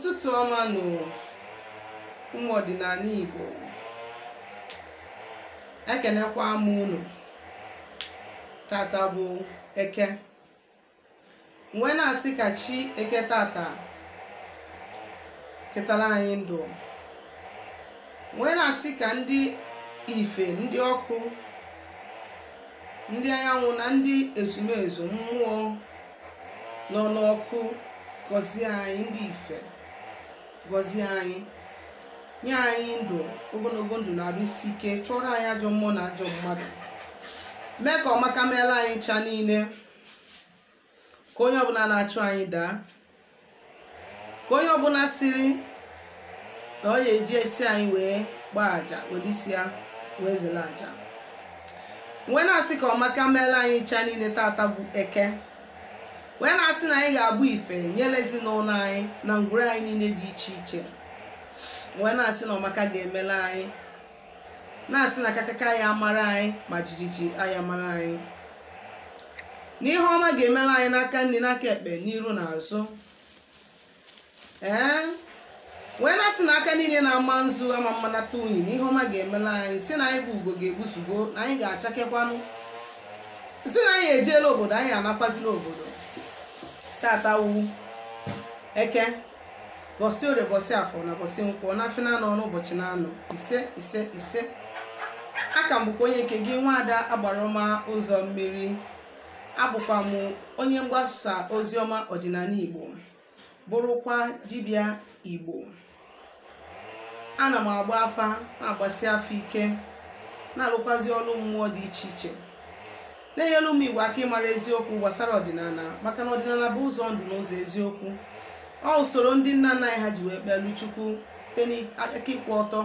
Ụtụtụ ọma nụ, ụmụ ọdịnala Igbo. Ekenekwa m unu. Tata bụ Eke. Wee na-asị ka chi Eke tata ketara anyị ndụ. Wee na-asị ka ndị ife, ndị ọkụ, ndị anyanwụ na ndị ezumezu mmụọ nọ n'ọkụ gọzie anyị, ndị ife gọzie anyị, nye anyị ndụ ogologo ndụ na arụ isi ike, chụọrọ anyị ajọ mmụọ na ajọ mmadụ, mee ka ọmaka meela anyị ncha niile, ka onye ọbụla na-achụ anyị daa, ka onye ọbụla siri na ọ ga-eji esi anyị wee gbaa àjà were isi ya wee zere àjà. Wee na-asị ka ọmaka meela anyị ncha niile tata bụ Eke. Wee na-asị na anyị ga-abụ ife nyere ezinụlọ anyị na ngwuru anyị niile dị iche iche. Wee na-asị na ọmaka ga-emela anyị, na-asị na kakaka ya amara anyị ma jijiji anyị amara anyị, na ihe ọma ga-emela anyị n'aka nri, n'aka ekpe, n'iru na azụ. Ee, wee na-asị na aka niile na-ama nzu ama mmanata unyi, na ihe ọma ga-emela anyị, si na anyị bụ ugo ga-egbuzugo, na anyị ga-achakekwanụ, si na anyị ejeela obodo, anyị anakwazila obodo. Tata wu Eke, bọsị orie, bọsị afọ na bọsị nkwọ, na afị na-anọ n'ụbọchị na-anọ 5 5 5. Aka m bụkwa onye nke gị, nwaada Agbarọma Ụzọ Mmiri. Abụkwa m onye mgbasa oziọma ọdịnala Igbo, bụrụkwa dibịa Igbo. Ana m agba afa, na-agbasi afọ ike, na-alụkwazi ọrụ mmụọ dị iche iche, na-enyere ụmụ Igbo aka ịmara eziokwu gbasara ọdịnala, maka na ọdịnala bụ ụzọ ndụ na ụzọ eziokwu. Ọ usoro ndị nna nna anyị ha ji wee kpelu Chukwu site n'aka ịkwụ ọtọ,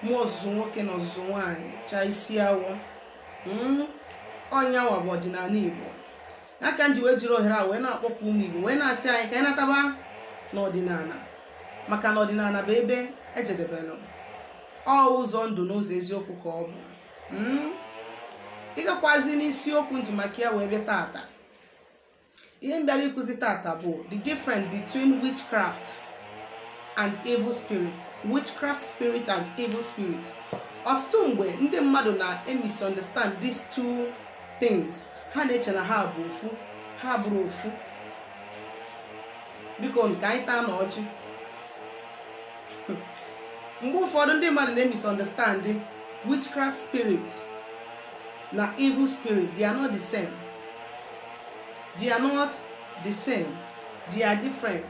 mụọ ọzụzụ nwoke na ọzụzụ nwaanyị, chaa isi awọ. Ọnyanwa bụ ọdịnala Igbo. Ya ka m ji wee jiri ohere a wee na-akpọkọ ụmụ Igbo, wee na-asị anyị ka anyị nataba n'ọdịnala, maka na ọdịnala bụ ebe ejedebelụ, ọ ụzọ ndụ na ụzọ eziokwu ka ọ bụ. Ịgakwazi n'isiokwu nji maka ya wee bịa tata. Ihe m bịara ịkụzi tata bụ the difference between witchcraft and evil spirit. Witchcraft spirit and evil spirit. Ọtụtụ mgbe ndị mmadụ na-misunderstand these two things. Ha na-eche na ha bụ ofu, ha bụrụ ofu. Biko ka anyị taa na ọjị. Mgbe ụfọdụ ndị mmadụ na-misunderstand witchcraft spirit na evil spirit. They are not the same. They are not the same. They are different.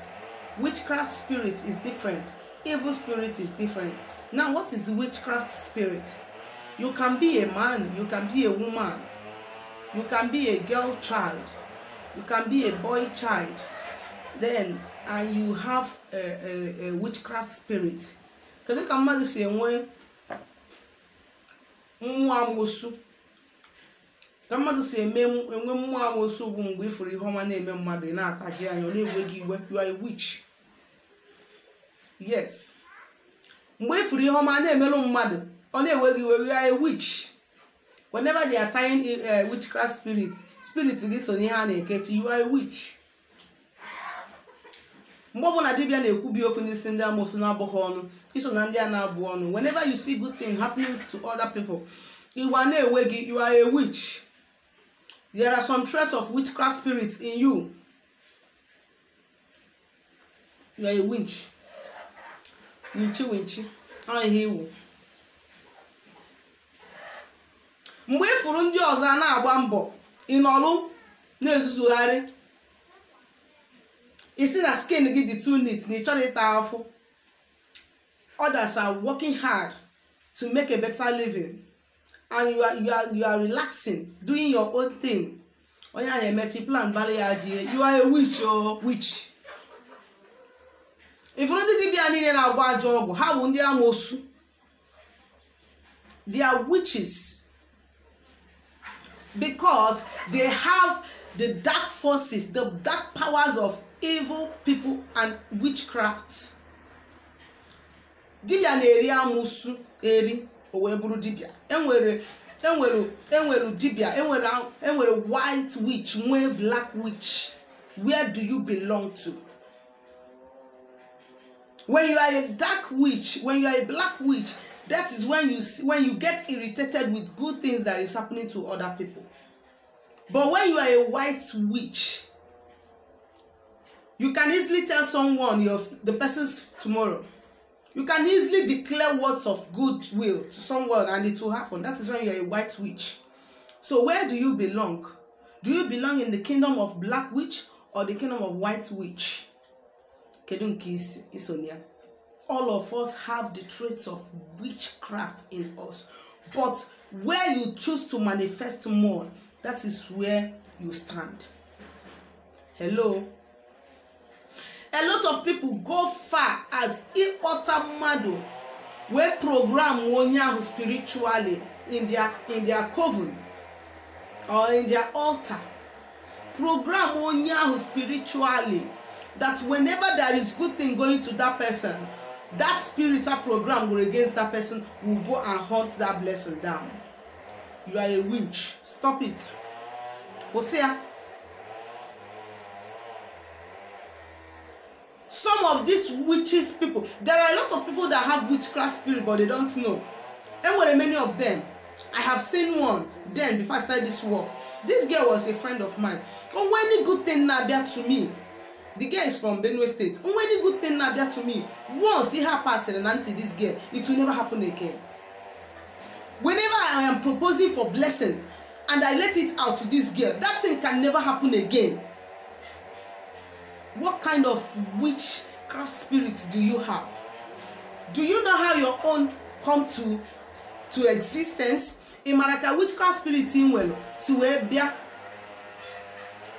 Witchcraft spirit is different. Evil spirit is different. Now, what is witchcraft spirit? You can be a man, you can be a woman, you can be a girl child, you can be a boy child, then and you have a witchcraft spirit. Kedu ka mmadụ si enwe mmụọ amoosu? Ka mmadụ si enwe mmụọ amoosu bụ mgbe ịfụrụ ihe ọma na-eme mmadụ, ị na-ataji anya, ọ na-ewe gị iwe. You are a witch. Yes. Mgbe ịfụrụ ihe ọma na-emelụ mmadụ, ọ na-ewe gị iwe, you are a witch. Whenever they are tying witchcraft spirit, spirit gị so n'ihe a na-ekechi, you are a witch. Mgbe ọbụla dibịa na-ekwubi okwu n'isi ndị amoosu na-abụghị ọnụ, iso na ndị a na-abụ ọnụ. Whenever you see good thing happening to other people, iwe na-ewe gị, you are a witch. There are some traits of witchcraft spirits in you. You are a witch. Winchi winchi. Ọ ihe iwu. Mgbe ịfụrụ ndị ọzọ na-agba mbọ, ị nọlụ na-ezuzugharị, isi na skin gị dị too neat na ị chọrọ ịta afụ. Others are working hard to make a better living, and you are relaxing, doing your own thing. Onye ahụ emechi plan bara ya ji, you are a witch, oh witch. Ifuru ndị dibịa niile na-agba ajọ ọgwụ, ha bụ ndị amoosu. They are witches because they have the dark forces, the dark powers of evil people and witchcraft. Dibịa na-eri amoosu eri, o wee bụrụ dibịa. Enwere dibịa, enwere white witch, nwee black witch. Where do you belong to? When you are a dark witch, when you are a black witch, that is when you get irritated with good things that is happening to other people. But when you are a white witch, you can easily tell someone the person's tomorrow. You can easily declare words of goodwill to someone and it will happen. That is when you are a white witch. So where do you belong? Do you belong in the kingdom of black witch or the kingdom of white witch? All of us have the traits of witchcraft in us. But where you choose to manifest more, that is where you stand. Hello? A lot of people go far as ịkpọta mmadụ wee program onye ahụ spiritually in their coven or in their altar. Program onye ahụ spiritually that whenever there is good thing going to that person, that spiritual program will against that person, will go and hunt that blessing down. You are a witch. Stop it. Hosea. Some of these witches people, there are a lot of people that have witchcraft spirit, but they don't know. And were many of them. I have seen one then before I started this work. This girl was a friend of mine. Oh, any good thing na-abịa to me. The girl is from Benue State. Oh, any good thing na-abịa to me. Once it happens and anti this girl, it will never happen again. Whenever I am proposing for blessing and I let it out to this girl, that thing can never happen again. What kind of witchcraft spirit do you have? Do you know how your own come to existence? In Maraka, witchcraft spirit in well,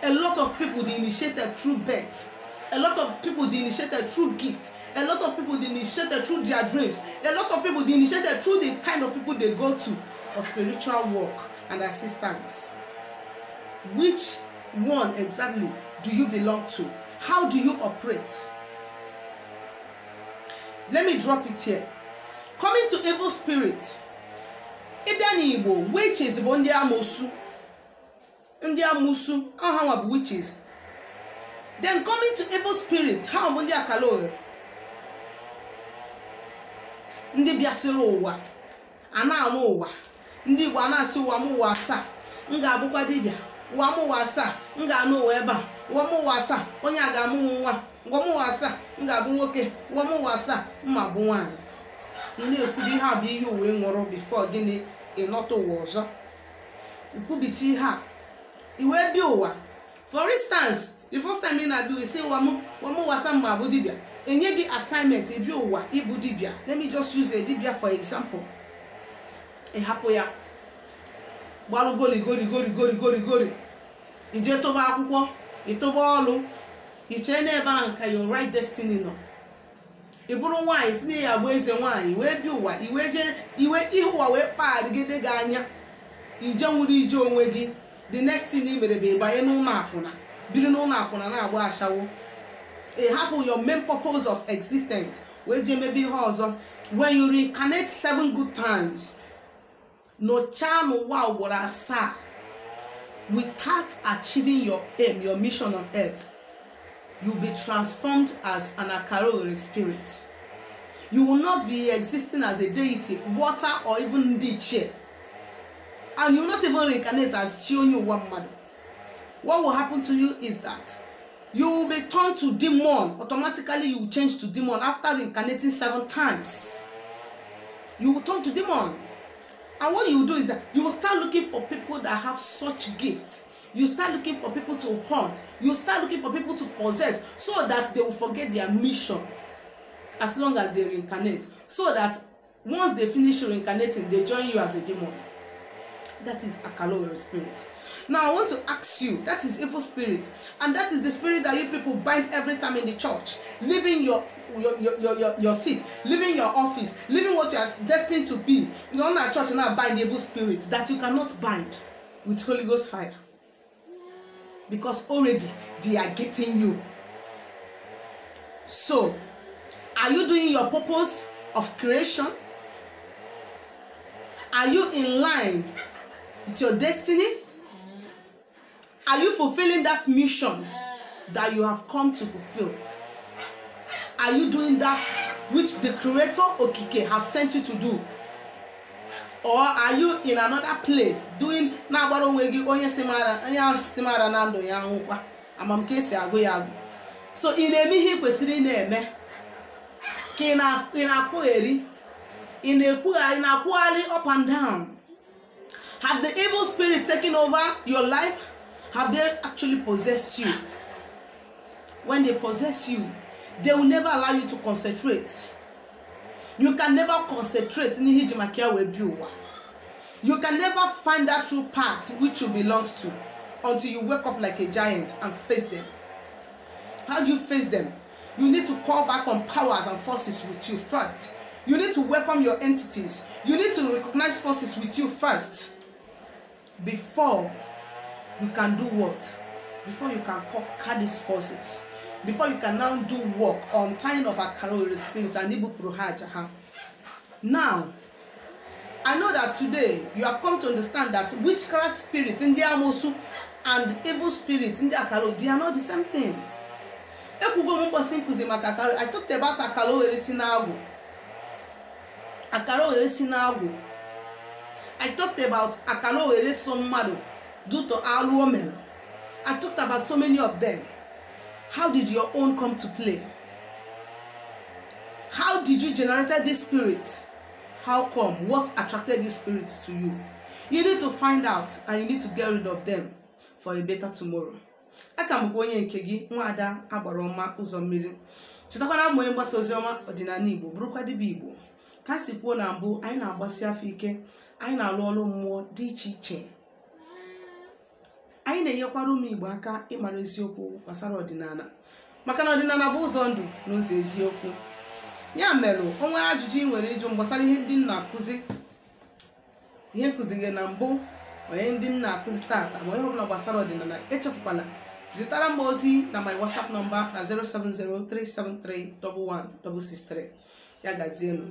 a lot of people they initiated through birth. A lot of people they initiated through gift. A lot of people they initiated through their dreams. A lot of people they initiated through the kind of people they go to for spiritual work and assistance. Which one exactly do you belong to? How do you operate? Let me drop it here. Coming to evil spirit, ịbịa n'Igbo, witches bụ ndị amosu. Ndị amosu, ha nwa bụ witches. Then coming to evil spirit, ha bụ ndị akala oghere. Ndị bịasịrị ụwa, a na-amụ ụwa. Ndị Igbo a na-asị ụwa m ụwa asaa, m ga-abụkwa dibịa. Ụwa m ụwa asaa, m ga-anụ ụwa ebe a. Ụwa m ụwa asaa, onye a ga-amụ nwa. Ụwa m ụwa asaa, m ga-abụ nwoke. Ụwa m ụwa asaa, m ma bụ nwaanyị. Ị na-ekwubi ihe a bụ ihe uwe ṅụrụ before gịnị ịnọta ụwa ọzọ. Ikwubichi ihe a, i wee bịa ụwa. For instance, the first time ị na-abịa, isi ụwa m ụwa asaa m ma bụ dibịa. Enye gị assignment ịbịa ụwa ịbụ dibịa. Let me just use a dibịa for example. Ị hapụ ya, gbalụ gori gori gori gori gori gori. Ije tụba akwụkwọ, ịtụba ọlụ, ichee n'ebe ahụ ka your right destiny nọ. Ị bụrụ nwaanyị si na ya bụ eze nwaanyị wee bịa ụwa, iwe jee iwe ihe ụwa wee kpagharịgide gị anya. Ije nwere ije onwe gị. The next thing ị mere bụ ịbanye n'ụlọ akwụna, biri n'ụlọ akwụna na-agba ashawo. Ị hapụ your main purpose of existence wee jee mebe ihe ọzọ. When you reincarnate 7 good times, nọchaa n'ụwa ugboro asaa without achieving your aim, your mission on earth, you'll be transformed as an akara spirit. You will not be existing as a deity, water, or even ndị ichie. And you will not even reincarnate as chi onye ụwa mmadụ. What will happen to you is that you will be turned to demon. Automatically, you will change to demon after reincarnating 7 times. You will turn to demon. And what you will do is that you will start looking for people that have such gift. You start looking for people to hunt. You start looking for people to possess, so that they will forget their mission as long as they reincarnate. So that once they finish reincarnating, they join you as a demon. That is Akaloere spirit. Now I want to ask you, that is evil spirit. And that is the spirit that you people bind every time in the church. Leaving your seat, leaving your office, leaving what you are destined to be. You're not a church and now bind evil spirit that you cannot bind with Holy Ghost fire. Because already they are getting you. So, are you doing your purpose of creation? Are you in line with your destiny? Are you fulfilling that mission that you have come to fulfill? Are you doing that which the creator Okike have sent you to do? Or are you in another place doing na-agbara onwe gị onye si mara na ndụ ya nwụkwa amam ka esi agụ ya agụ? So ị na-eme ihe ị kwesịrị ị na-eme, ka ị na-akụgheri, ị na-akwụgharị up and down? Have the evil spirit taken over your life? Have they actually possessed you? When they possess you, they will never allow you to concentrate. You can never concentrate n'ihe iji maka ya wee bi ụwa. You can never find that true path which you belong to until you wake up like a giant and face them. How do you face them? You need to call back on powers and forces with you first. You need to welcome your entities. You need to recognize forces with you first before you can do what? Before you can conquer these forces. Before you can now do work on tying of Akara spirit and ibupụrụ ha aja ha. Now, I know that today you have come to understand that witchcraft spirit, ndị amosu, and evil spirit, ndị akara, they are not the same thing. Ekwugo m mkpọsị nkụzi maka akara. I talked about akara oghere si n'agwụ. Akara oghere si n'agwụ. I talked about akara oghere so mmadụ due to alụ o mere. I talked about so many of them. How did your own come to play? How did you generate this spirit? How come? What attracted this spirit to you? You need to find out, and you need to get rid of them for a better tomorrow. Aka m bụkwa onye nke gị, Nwaada Agbara Ọma Ụzọ Mmiri. Chetakwana abụ onye mgbasa oziọma ọdịnala Igbo, bụrụkwa dibịa Igbo. Ka si kwuo na mbụ, anyị na-agbasi afọ ike, anyị na-alụ ọrụ mmụọ dị iche iche. Anyị na-enyekwara ụmụ Igbo aka ịmara eziokwu gbasara ọdịnala, maka na ọdịnala bụ ụzọ ndụ na ụzọ eziokwu. Ya mere, o nwere ajụjụ ị nwere ịjụ gbasara ihe ndị m na-akụzi, ihe nkụzi na mbụ, onye ndị m na-akụzi tata, ma ihe ọbụla gbasara ọdịnala, echefukwala zitara m ozi na my WhatsApp number na 07037311663. Ya gazienụ.